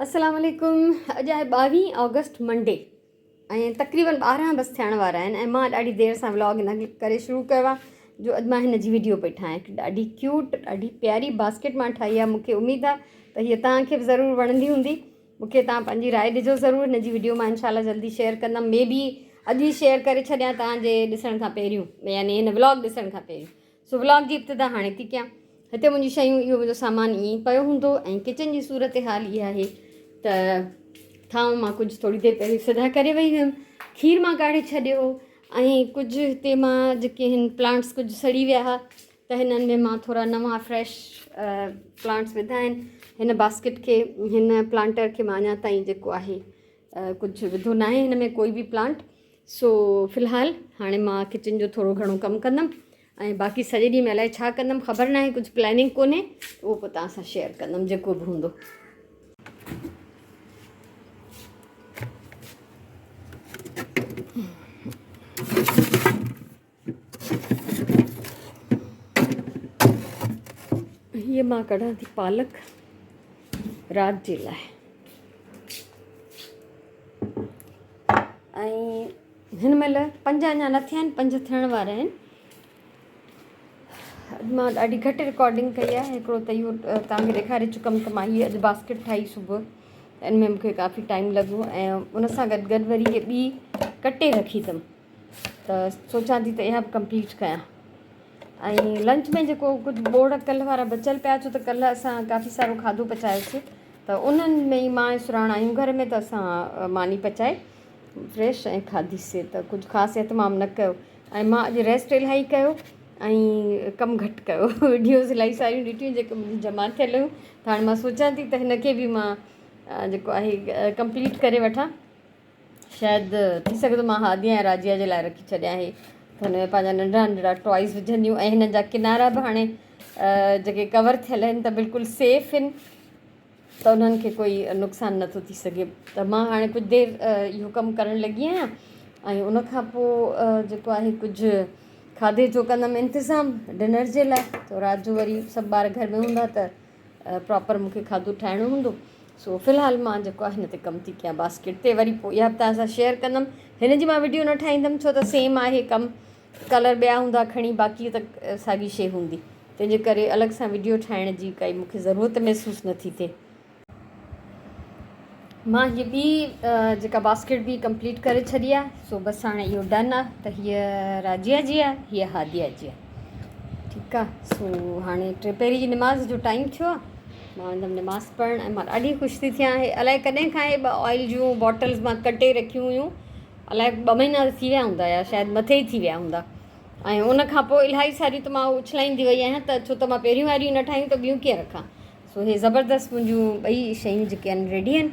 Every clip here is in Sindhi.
السلام عليڪم اڄ آهي ٻاويهه آگسٽ منڊي ۽ تقريبن 12 بس ٿيڻ وارا آهن ۽ مان ڏاڍي دير سان ولاگ هن ڪري شروع ڪيو آهي جو اڄ مان هن جي ويڊيو پئي ٺاهيان هڪ ڏاڍي ڪيوٽ ڏاڍي پياري باسڪيٽ مان ٺاهي آهي مونکي اميد آهي ته هيء توهان کي به ضرور وڻندي هوندي مونکي توهان پنهنجي راء ڏجو ضرور هن جي ويڊيو مان انشاء الله جلدي شيئر ڪندم مي بي اڄ ئي شيئر ڪري ڇڏيان توهان جي ڏسڻ کان پهريون يعني هن ولاگ ڏسڻ کان پهريون سو ولاگ جي ابتدا هاڻي ٿي ڪيان. هتي منهنجون شيون اهو منهنجو سامان ائين ئي پيو هوندو ۽ ڪچن جي صورتحال اها آهي ته ٿانو مان ڪجهه ٿوري دير پهرين سڌا ڪري وئي هيم کير مان ڪاڙهي ڇڏيو هو ۽ ڪجهه هتي مان جيڪي هن پلانٽس ڪجهه سڙي ويا هئا ته هنن ۾ مان ٿورا نوان فريش پلانٽس وڌا آهن هن باسڪيٽ کي هن پلانٽر کي مان اڃا تائين جيڪو آهي ڪجهه وڌو ناهي هن ۾ ڪوئي به پلانٽ سو في الحال هاڻي مان ڪچن جو ٿورو گهڻو ڪم ڪندم ۽ باقي سڄي ڏينهن ۾ الائي ڇا ڪندم خبر ناهي ڪجهه پلاننگ ڪونهي اهو پوء توهان سان شيئر ڪندم جيڪو به هوندو. هيء مان ڪڍان ٿي پالڪ رات جي لاء ۽ هن مهل پنج اڃا نه ٿيا آهن پنج ٿيڻ وارا آهن اڄ مان ڏاڍي گهٽ رڪارڊنگ ڪئي آهي هڪڙو ته اهو توهان کي ڏيکاري چڪم ته مان هيء اڄ باسڪيٽ ٺاهي صبح ان ۾ مونکي ڪافي ٽائيم لڳو ۽ ان سان گڏ گڏ وري هيء ٻي ڪٽي رکي اٿم ته سوچان ٿي ته اها به ڪمپليٽ ڪيان ۽ لنچ ۾ جيڪو ڪجهه ٻوڙ ڪلهه وارا بچيل پيا ڇو ته ڪلهه اسان ڪافي سارو کاڌو پچايوسي ته انهن ۾ ئي مان ۽ سراڻ آهيون گهر ۾ ته اسان ماني پچائي فريش ۽ کاڌيسي ته ڪجهه خاص اهتمام نه ڪيو ۽ مان اڄ ريسٽ الاهي ڪيو ۽ ڪم گهٽ ڪيو وڊيوز الاهي ساريون ڏٺيون جيڪي منهنجون جمع ٿيل هيون ته هاڻي مان سوچان ٿي ته هن کي به مان جيڪو آهي ڪمپليٽ ڪري وٺان شايد ٿي سگهي ٿو مان هاديا ۽ راجيا جي لاء رکي ڇڏيان هي ته هن ۾ پنهنجا ننڍڙا ننڍڙا ٽوائز وجهنديون ۽ هنن جا ڪنارا به هاڻي جيڪي ڪور ٿيل آهن ته بلڪل سيف آهن ته انهن کي ڪوئي نقصان نٿو ٿي سگهي ته مان هاڻي ڪجهه دير اهو ڪم ڪرڻ لڳي آهيان ۽ ان کان پوء جيڪو آهي ڪجهه کاڌي جو ڪندم انتظام ڊنر جي لاء ته رات جو وري سڀ ٻار گهر ۾ هوندا ته پراپر مون کي کاڌو ٺاهڻو هوندو سو في الحال مان جيڪو آهي هن تي ڪم ٿي ڪيان باسڪيٽ تي وري پوء اها به توهان سان شيئر ڪندم هن جي مان وڊيو نه ٺاهيندم ڇو ته سيم آهي ڪم ڪلر ٻيا هوندا کڻي باقي ته ساڳي شي هوندي تنهنجي ڪري الڳ سان وڊيو ٺاهڻ جي ڪائي مون کي ضرورت محسوس نٿي ٿئي. مان هيء ٻي جيڪا باسڪيٽ به ڪمپليٽ ڪري ڇڏي آهي سو بس هاڻي اهو ڊن آهي ته هيء راجيا جي آهي هيء هاديا جي آهي ٺيڪ آهي سو هاڻي ٽي پهري جي نماز جو ٽائيم ٿيو آهي مان ويندم نماز پڙهڻ ۽ مان ڏاڍي خوش ٿي ٿيان هي الائي ڪڏهن کان هي ٻه آئل جون باٽلز مان ڪٽي رکيون هيون الائي ٻه مهينا ٿي ويا هوندا يا شايد مٿي ئي ٿي ويا هوندا ۽ ان کان پوء الاهي ساريون ته مان اڇلائيندي وئي آهيان ته ڇو ته مان پهريون واريون نه ٺاهيون ته ٻيون ڪيئن رکان سو هي زبردست منهنجون ٻئي شيون جيڪي آهن ريڊي آهن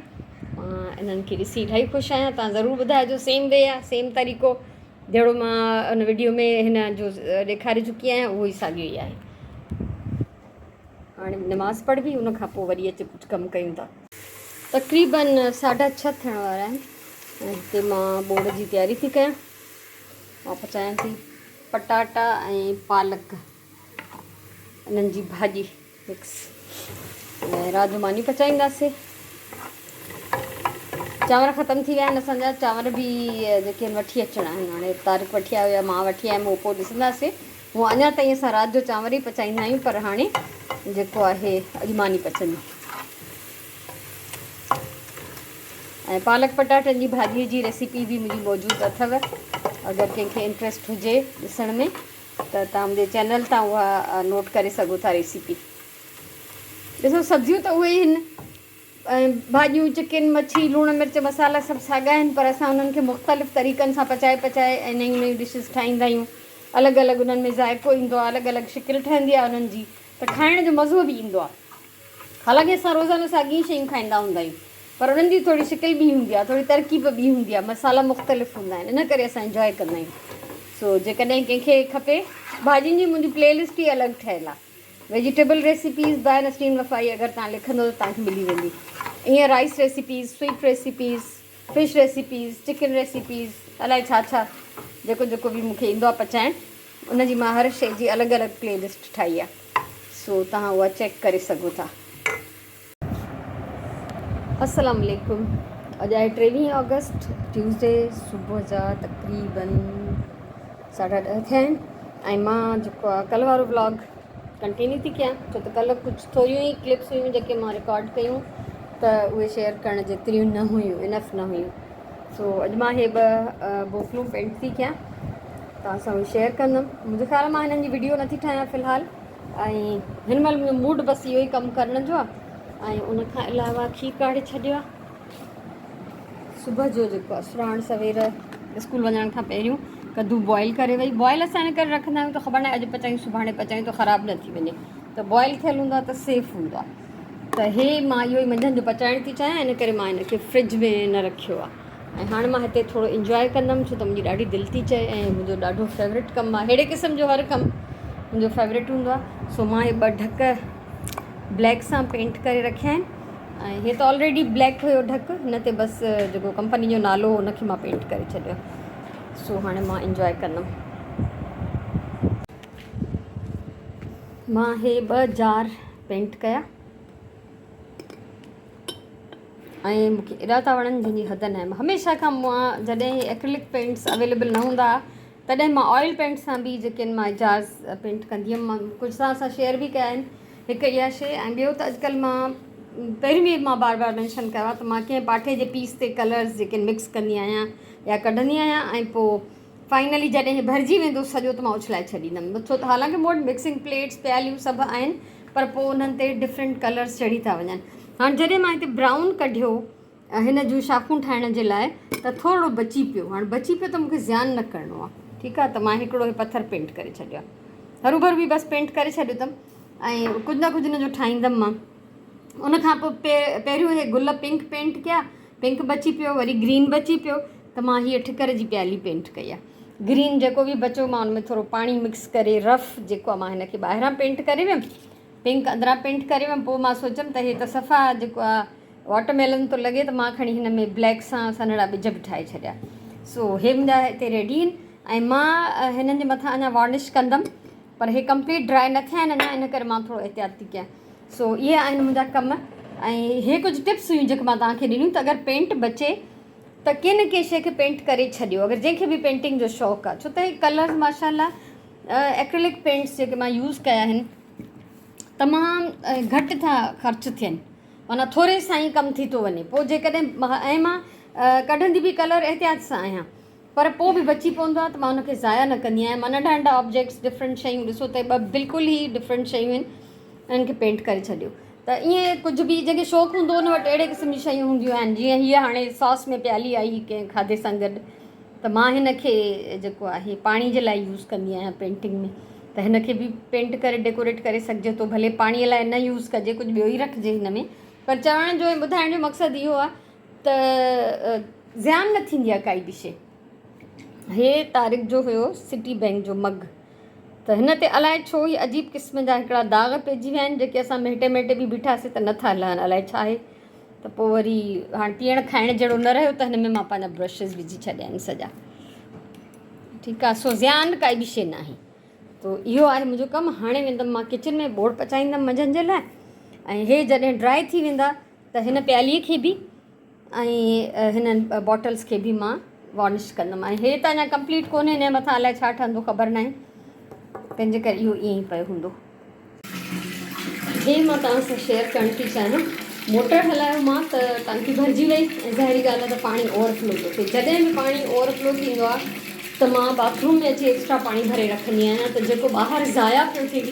مان انهن کي ڏسي الاهي خوش آهيان تان ضرور ٻڌائجو سيم وي آهي سيم طريقو جهڙو مان ان وڊيو ۾ هن جو ڏيکاري چڪي آهيان اهو ئي ساڳيو ئي آهي هاڻي نماز پڙهبي ان کان پوء وري اچي ڪجهه ڪم ڪيون ٿا تقريبن ساڍا ڇهه ٿيڻ وارا آهن ۽ هتي مان ٻوڙ جي تياري ٿي ڪيان مان پچايان ٿي پٽاٽا ۽ پالڪ انهن جي ڀاڄي مڪس ۽ رات جو ماني پچائينداسي چانور ختم ٿي ويا آهن اسان جا چانور به جيڪي آهن وٺي اچڻا آهن هاڻي طارق وٺي آيو يا مان وٺي آيم اهو پوء ڏسنداسي هونء اڃا تائين اسان رات جو چانور ئي پچائيندا آهيون پر هاڻي جيڪو آهي اڄ ماني پچندي ۽ پالڪ پٽاٽن جي ڀاڄي جي ريسيپي به منهنجي موجود اٿو اگر ڪنهن کي انٽريسٽ هجي ڏسڻ ۾ ته توهان منهنجي چينل تان اها نوٽ ڪري سگهو ٿا ريسيپي. ڏسو سبزيون ته اهي ئي آهن ۽ ڀاڄيون چڪن مڇي لوڻ مرچ مصالحا سڀ ساڳا آهن پر اسان انهن کي مختلف طريقن سان پچائي پچائي ۽ نيون نيون ڊشز ٺاهيندا آهيون الڳ الڳ انهن ۾ ذائقو ايندو آهي الڳ الڳ شڪل ٺهندي آهي انهن جي ته کائڻ جو مزو به ايندو آهي. حالانڪه اسان روزانو ساڳيون ئي شيون کائيندا هوندا آهيون پر انهن جي ٿوري شڪل ٻي هوندي آهي ٿوري ترڪيب ٻي هوندي آهي مصالحا مختلف هوندا آهن ان ڪري اسان انجوائي ڪندا آهيون سو جيڪڏهن ڪنهن کي کپي ڀاڄين جي منهنجي پلي لسٽ ئي الڳ ٺهيل آهي ويجيٽيبل ريسيپيز باء نسرين وفائي اگر توهان لکندو ته توهان کي ملي ويندي ائين rice recipes sweet recipes fish recipes chicken recipes الائي ڇا ڇا جيڪو جيڪو به مون کي ايندو آهي پچائڻ ان جي مان هر شيء جي الڳ الڳ پلي لسٽ ٺاهي آهي سو توهان اها چيڪ ڪري سگهو ٿا. السلام عليڪم اڄ آهي 23 آگسٽ ٽيوزڊي صبح جا تقريبن 10:30 ٿيا آهن ۽ مان جيڪو آهي ڪلهه وارو ولاگ ڪنٽينيو ٿي ڪيان ڇو ته ڪلهه ڪجهه ٿوريون ئي ڪلپس هيون جيڪي مان رڪارڊ ڪيون ته اهي شيئر ڪرڻ جيتريون نه هيون انف نه هيون سو اڄ مان هي ٻه بوتلون پينٽ ٿي ڪيان توهان سان اهي شيئر ڪندم منهنجي خيال مان هنن جي وڊيو نٿي ٺاهيان في الحال ۽ هن مهل منهنجو موڊ بس اهو ئي ڪم ڪرڻ جو آهي ۽ ان کان علاوه کير ڪاڙهي ڇڏيو آهي صبح جو جيڪو آهي سراڻ سوير اسڪول وڃڻ کان پهريون ڪدو بوائل ڪري وئي بوائل اسان ان ڪري رکندا آهيون ته خبر ناهي اڄ پچايون سڀاڻي پچايون ته خراب نه ٿي وڃي ته بوائل ٿيل هوندو آهي ته سيف هوندو آهي ته هي مان اهو ئي منجهند جو پچائڻ ٿي چاهيان ان ڪري مان هن کي فرج ۾ نه رکيو آهي ۽ هاڻي مان هتي ٿورو انجواء ڪندم ڇو ته منهنجي ڏاڍي دل ٿي چئي ۽ منهنجو ڏاڍو فيورٽ ڪم آهي ههڙي قسم جو هر ڪم منهنجو فيورٽ هوندو آهي سو مان هي ٻه ڍڪ بليڪ سان پينٽ ڪري رکيا آهن ۽ هي ته آلريڊي بليڪ هيو ڍڪ هن تي بس جيڪو ڪمپني جو نالو هو ان کي مان پينٽ ڪري ڇڏيو سو هاڻي مان انجواء ڪندم مان هي ٻه جار پينٽ ڪيا ۽ مون کي ايڏا ٿا وڻن جنهن جي حد ناهي هميشه کان مان جڏهن هي ايڪريلڪ پينٽس اويليبل نه هوندا هئا تڏهن مان آئل پينٽ سان به جيڪي آهن مان جارز پينٽ ڪندي هيم مان ڪجهه توهان سان شيئر به ڪيا آهن هڪ اها شي ۽ ٻيو ته اڄڪلهه مان پهريون به مان بار بار مينشن ڪيو آهي ته مان ڪنهن پاٺي جي پيس تي ڪلرز جيڪي آهن مڪس ڪندي آهيان يا ڪڍندي آهيان ۽ پوء فائنلي جڏهن هي ڀرجي ويندو سڄو ته مان اڇلائي ڇڏيندم ڇو ته حالانڪه مون وٽ مڪسنگ پليٽس پياليون سڀ آهن پر پوء انهن تي ڊفرنٽ ڪلرس چڙهي ٿا وڃن هاڻ جڏهن مان هتي برائون ڪڍيو هن جون شاخون ٺاهڻ جي لاء ته ٿورڙو بچي پيو هاڻ بچي پيو ته مونکي زيان نه ڪرڻو آهي ٺيڪ آهي ته مان هڪڙو هي پٿر پينٽ ڪري ڇڏيو آهي هروڀرو به بس پينٽ ڪري ڇڏيو اٿم ۽ ڪجهه نه ڪجهه هن جو ٺاهيندم مان ان کان پوء پهريون هي گل پنڪ پينٽ ڪيا پنڪ بچي پيو وري گرين بچي پيو ته مان هيء ٺڪر جي پيالي پينٽ ڪئي آهي گرين جيڪو به بچيو مان ان ۾ ٿورو پاڻي مڪس ڪري رف جيڪو آهي مان هن کي ٻاهران پينٽ ڪري ويم پنڪ اندران پينٽ ڪري ويم پوء مان سوچيم ته هي ته صفا جيڪو آهي واٽر ميلن ٿو لڳي ته مان کڻي هن ۾ بليڪ سان سنهڙا ٻج به ٺاهي ڇڏيا سو هي منهنجا هتي ريڊي آهن ۽ مان هنن جي مٿان اڃا وارنش ڪندم پر هي ڪمپليٽ ڊرائي نه ٿيا آهن اڃا ان ڪري مان ٿورو احتياط ٿي ڪيان سو اهي آهن منهنجا ڪم ۽ هي ڪجهه ٽپس هيون جيڪي مان توهان کي ڏنيون ته اگر پينٽ بچي ته ڪنهن نه ڪنهن شيء کي پينٽ ڪري ڇڏيو اگر جنهن کي به پينٽنگ جو شوق آهي ڇو ته هي ڪلرز ماشاء الله ايڪريلڪ پينٽس جيڪي مان يوز ڪيا آهن تمام گهٽ ٿا خرچ ٿين معنيٰ ٿوري سان ئي ڪم ٿي ٿو وڃي پوء جيڪڏهن ۽ مان ڪڍندي به ڪلر احتياط سان آهيان پر پوء به بچي پوندو آهي ته مان ان کي ضايع نه ڪندي آهيان مان ننڍا ننڍا آبجيڪٽس ڊفرنٽ شيون ڏسو ته ٻه بلڪل ئي ڊفرنٽ شيون آهن انهن کي پينٽ ڪري ڇڏيو ته ائين ڪجهه به جنهن کي شوق هوندو ان وٽ اهڙي قسم جون شيون هونديون آهن جيئن هيء هاڻي ساس ۾ پيالي آئي ڪنهن کاڌي سان گڏ ته مان هن کي جيڪو آهي پاڻي جي لاء يوز ڪندي آهيان پينٽنگ ۾ ته هن کي به پينٽ ڪري ڊيڪوريٽ ڪري سگهجي ٿو ڀلي پاڻي لاء نه يوز ڪجي ڪجهه ٻيو ئي رکجي هن ۾ پر چوڻ جو ۽ ٻڌائڻ جو مقصد اهو آهي ته زيان نه ٿيندي آهي ڪائي به شيء. هي طارق جو هيو سٽي بئنڪ جو مگ ته هن تي الائي ڇو هي عجيب قسم جا هڪڙا داغ پئجي ويا آهن جيڪي اسان مهٽي مهٽي به بيٺاسي ته نٿا لهن الائي ڇا آهي ته پوء وري هاڻ پيئڻ کائڻ جهڙو نه رهيو ته هن ۾ مان پنهنجا برشز وجهي ڇڏيا آهن سڄا ٺيڪ آهي سو زيان ڪائي به شيء ناهي تو اهو آهي منهنجو ڪم هاڻي ويندم مان ڪچن ۾ ٻوڙ پچائيندم منجهند جي لاء ۽ هي جڏهن ڊرائي ٿي ويندا ته هن پياليء کي به ۽ هنن باٽلس کي به مان وارنش ڪندم ۽ هي ته اڃا ڪمپليٽ ڪونهي هن جي مٿان الائي ڇا ٺهندو خبر ناهي تنهن جي ڪري اهو ائين ئي پيو هوندو. هي مان توهان سان شيئر ڪرڻ ٿي چاهيان موٽر هلايو مان ته ٽانڪي ڀرجي وئي ۽ ظاهري ڳالهه آهي ته پاڻي اوور فلو ٿو ٿئي جڏهن به پاڻي اوور فلو ٿيندو آهي ته مان باٿ روم ۾ اچي ايڪسٽرا پاڻي ڀري رکندي آهيان ته جيڪو ٻاهر ضايع پيو ٿئي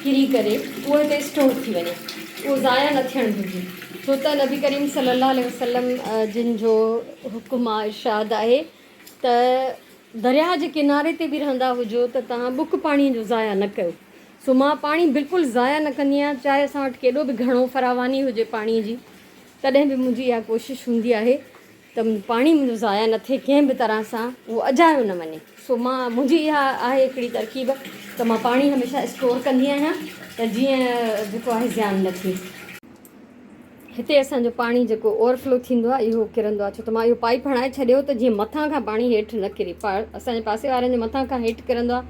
ڪري ڪري اهو هتي اسٽور ٿي وڃي اهو ضايع نه ٿيڻ گهرجي ڇو ته نبي ڪريم صلي الله عليه وسلم جن جو حڪم آ ارشاد آهي ته درياهه جي ڪناري تي به رهندا هجو ته توهان ٻڪ پاڻي جو ضايع نه ڪيو سو مان پاڻي بلڪل ضايع نه ڪندي آهيان چاهي اسان وٽ ڪيڏو به گهڻو فراواني هجي پاڻي جي تڏهن به منهنجي اها ڪوشش هوندي آهي ته پاڻي منهنجو ضايع نه ٿئي ڪنهن به طرح سان اهو اجايو نه وڃي سو مان منهنجي اها آهي هڪڙي ترڪيب ته مان پاڻي هميشه اسٽور ڪندي آهيان ته جيئن جيڪو آهي زيان نه ٿئي. هتي اسان جو پاڻي جيڪو اوور فلو ٿيندو آهي اهو ڪرندو آهي ڇو ته مان اهو پائيپ هڻائي ڇڏيو ته جيئن مٿان کان پاڻي هيٺ نه ڪري اسان جي پاسي وارن جي مٿان کان هيٺ ڪرندو آهي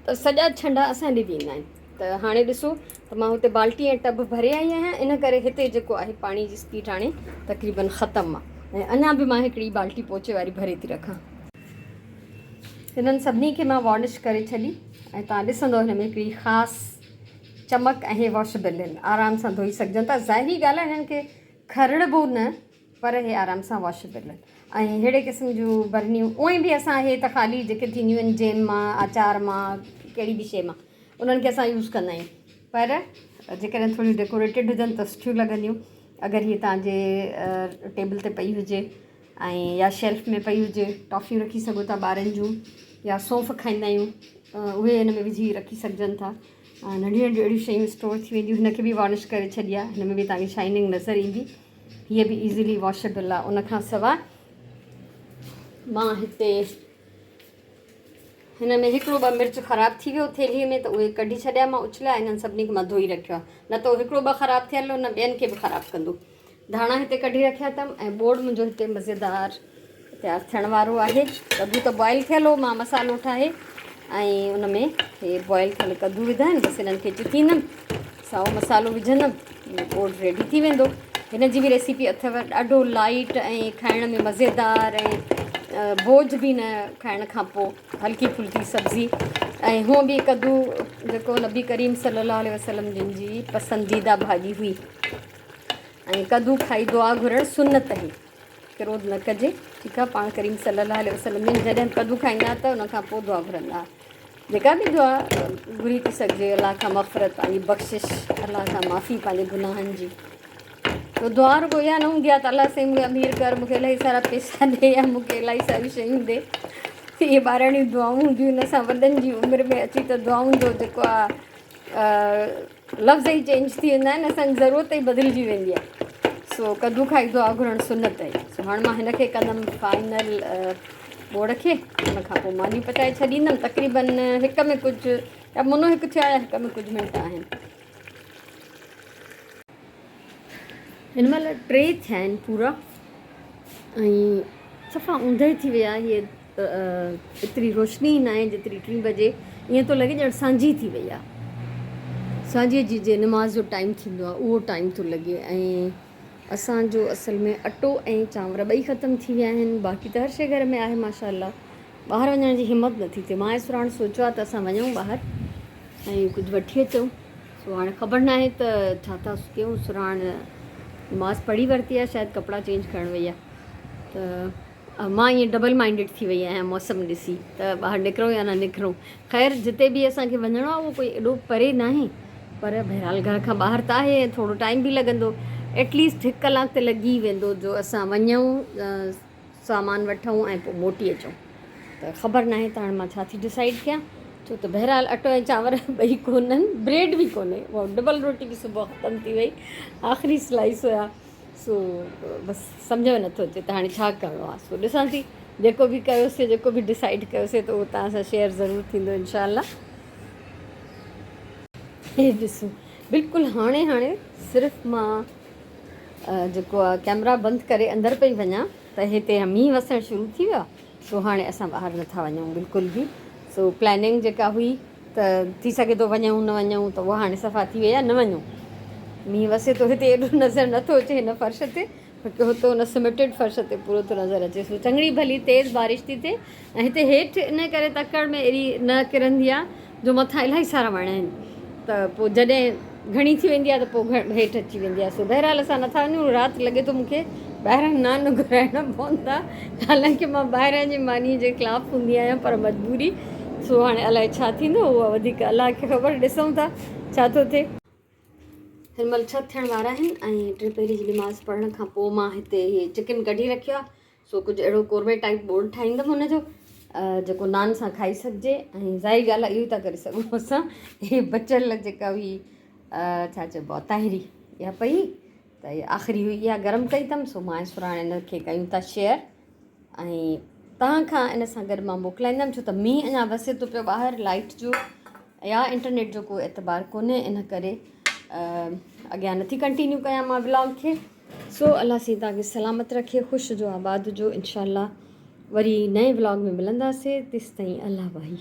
ته سڄا ڇنڊا اسان ڏي به ايندا آهن. ته هاڻي ڏسو ته مان هتي بالٽي ۽ ٽب ڀري آئي آهيان ان ڪري هتي جيڪو آهي پاڻي جي اسپيڊ هاڻي تقريبن ختم آهي ۽ اڃا به مان هڪڙي بالٽي پوچي واري ڀري ٿي رکان. هنن سڀني کي مان وارنش ڪري ڇڏي ۽ توهان ڏسندو هن ۾ هڪڙي خاص چمڪ ۽ هي واشبل آهن آرام سان ڌوئي سگهجن ٿا ظاهري ڳالهه آهي هنن کي کرڙبو نه پر هي آرام سان واشبل آهن ۽ ههڙي قسم جون برنيون اونئن به اسان هي ته خالي جيڪي ٿينديون آهن جيم مان آچار مان ڪهڙي به شيء مان انهن کي اسان يوز ڪندا آهيون پر جيڪڏهن ٿوريون ڊيڪوريٽيڊ هجن ته سٺيون لڳنديون اگر هي توهان جي ٽيبل تي پئي هجي ۽ يا شيلف ۾ پئي هجي ٽافيون رکي سگهو ٿا ٻارن جون يا سونف کائيندا آهيون اهي هن ۾ وجهي رکي سگهجن ٿا ننڍيون ننڍيون اهڙيون شيون اسٽور ٿي وينديون هن کي به وارنش ڪري ڇڏي آهي هن ۾ به توهان کي شائننگ نظر ايندي هيء به ايزلي واشبل آهي ان کان سواء مان هتي هن ۾ هڪڙو ٻه مرچ خراب ٿي ويو ٿيلهيء ۾ ته اهي ڪڍي ڇڏيا مان اڇليا انهن سڀني کي مان ڌوئي رکيو آهي نه ته هڪڙو ٻه خراب ٿيل ان ٻين کي به خراب ڪندو ڌاڻا هتي ڪڍي رکيا اٿم ۽ ٻوڙ منهنجو هتي مزيدار تيار ٿيڻ وارو آهي. ڪدو ته بوائل ٿيل هو مان مصالحو ٺاهي ۽ ان ۾ هي بوائل ٿيل ڪدو وڌا آهن بس انهن کي چٿيندم سائو مصالحو وجهندم ٻوڙ ريڊي ٿي ويندو هن جي به ريسيپي اٿو ڏاڍو لائيٽ ۽ کائڻ ۾ مزيدار ۽ بوجھ به نه کائڻ کان پوء هلڪي ڦلڪي سبزي ۽ هونء به ڪدو جيڪو نبي ڪريم صلي الله عليه وسلم جن جي پسنديده ڀاڄي هئي ۽ ڪدو کائي دعا گهرڻ سنت آهي ڪروڌ نه ڪجي ٺيڪ آهي پاڻ ڪريم صلي الله عليه وسلم جن جڏهن ڪدو کائيندا ته ان کان پوء دعا گهرندا جيڪا به دعا گهري ٿي سگهجي الله کان مغفرت پنهنجي بخشش الله کان معافي پنهنجي گناهن جي تو دعا رڳو اها نه هوندي آهي ته الله سائين مونکي امير ڪر مونکي الاهي سارا پيسا ڏي يا مونکي الاهي ساريون شيون ڏي اهي ٻاراڻيون دعائون هونديون ان سان وڏن جي عمر ۾ اچي ته دعائن جو جيڪو آهي لفظ ئي چينج ٿي ويندا آهن اسان جي ضرورت ئي بدلجي ويندي آهي سو ڪدو کائي دعا گهرڻ سنت آهي سو هاڻ مان هن کي ڪندم فائنل ٻوڙ کي ان کان پوء ماني پچائي ڇڏيندم تقريبن هڪ ۾ ڪجهه يا منو هڪ ٿيو آهي هڪ ۾ ڪجهه منٽ آهن هن مهل ٽي ٿيا آهن پورا ۽ صفا اوندهه ٿي وئي آهي هيء ايتري روشني ئي ناهي جيتري ٽين بجي ائين ٿو لڳي ڄڻ سانجهي ٿي وئي آهي سانجهي جي جي نماز جو ٽائيم ٿيندو آهي اهو ٽائيم ٿو لڳي ۽ اسان جو اصل ۾ اٽو ۽ چانور ٻئي ختم ٿي ويا آهن باقي ته هر شيء گهر ۾ آهي ماشاء الله ٻاهر وڃڻ جي همت نٿي ٿئي مان ۽ سراڻ سوچيو آهي ته اسان وڃون ٻاهر ۽ ڪجهه وٺي اچون سو هاڻي خبر ناهي ته ڇا ٿا ڪيون سراڻ نماز پڙهي ورتي آهي شايد ڪپڙا چينج ڪرڻ وئي آهي ته مان ائين ڊبل مائنڊيڊ ٿي وئي آهيان موسم ڏسي ته ٻاهر نڪرون يا نه نڪرون خير جتي به اسان کي وڃڻو آهي اهو ڪوئي ايڏو پري ناهي پر بهرحال گهر کان ٻاهر ته آهي ۽ ٿورو ٽائيم به لڳندو ايٽليسٽ هڪ ڪلاڪ ته لڳي ويندو جو اسان وڃون سامان وٺون ۽ پوء موٽي اچون ته خبر ناهي ته هاڻي مان ڇا ٿي ڊسائيڊ ڪيان ڇو ته بهرحال اٽو ۽ چانور ٻئي ڪونهن بريڊ به ڪونهي اها ڊبل روٽي به صبح ختم ٿي وئي آخري سلائس هيا سو بس سمجهه ۾ نٿو اچي ته هاڻي ڇا ڪرڻو آهي سو ڏسان ٿي جيڪو به ڪيوسي جيڪو به ڊسائيڊ ڪيوسي ته اهو توهان سان شيئر ضرور ٿيندو انشاء الله هي ڏسو بلڪل هاڻي هاڻي صرف مان جيڪو آ ڪيمرا بند ڪري اندر پئي وڃان ته هتي مينهن وسڻ شروع ٿي ويو آ سو هاڻي اسان ٻاهر نٿا وڃون بلڪل به سو پلاننگ جيڪا هئي ته ٿي سگهي ٿو وڃون نه وڃون ته اها هاڻي صفا ٿي وئي آ نه وڃون مينهن وسي ٿو هتي ايڏو نظر نٿو اچي هن فرش تي هتو ان سميٽيڊ فرش تي پورو ٿو نظر اچي سو چڱڙي ڀلي تيز بارش ٿي ٿئي ۽ هتي هيٺ ان ڪري تڪڙ ۾ ايڏي نه ڪرندي آ جو مٿان الاهي سارا وڻ آهن ته پوء جڏهن گهڻي ٿي ويندي آهي ته پوء هيٺ اچي ويندي آهي سو بهرحال اسان نٿا وڃون رات لڳي ٿو مونکي ٻاهران نان گهرائڻا پوندا حالانڪه مان ٻاهران جي ماني جي خلاف هوندي آهيان پر مجبوري سو هاڻي الائي ڇا ٿيندو اها وڌيڪ الله کي خبر ڏسون ٿا ڇا ٿو ٿئي. هن مهل ڇهه ٿيڻ وارا آهن ۽ ٽي پهري جي نماز پڙهڻ کان پوء مان هتي هي چڪن ڪڍي رکيو آهي سو ڪجهه اهڙو قورمي ٽائيپ ٻوڙ ٺاهيندم ان جو جيڪو نان سان کائي سگهجي ۽ ظاهري ڳالهه آهي اهو ئي ٿا ڪري سگهون اسان هي بچيل جيڪا هئي ڇا چئبو آهي تاهري اها پئي ته هي آخري هئي اها گرم ڪئي اٿم سو مان سراڻ ان کي ڪيون ٿا شيئر ۽ توهان کان ان سان گڏ مان موڪلائيندم ڇو ته مينهن اڃا وسي ٿو پيو ٻاهر لائيٽ جو يا انٽرنيٽ جو ڪو اعتبار ڪونهي ان ڪري اڳيان نٿي ڪنٽينيو ڪيان مان ولاگ کي سو الله سائين توهان کي سلامت رکي خوش هجو آباد هجو انشاء الله وري نئين ولاگ ۾ ملنداسي تيستائين الله واهي.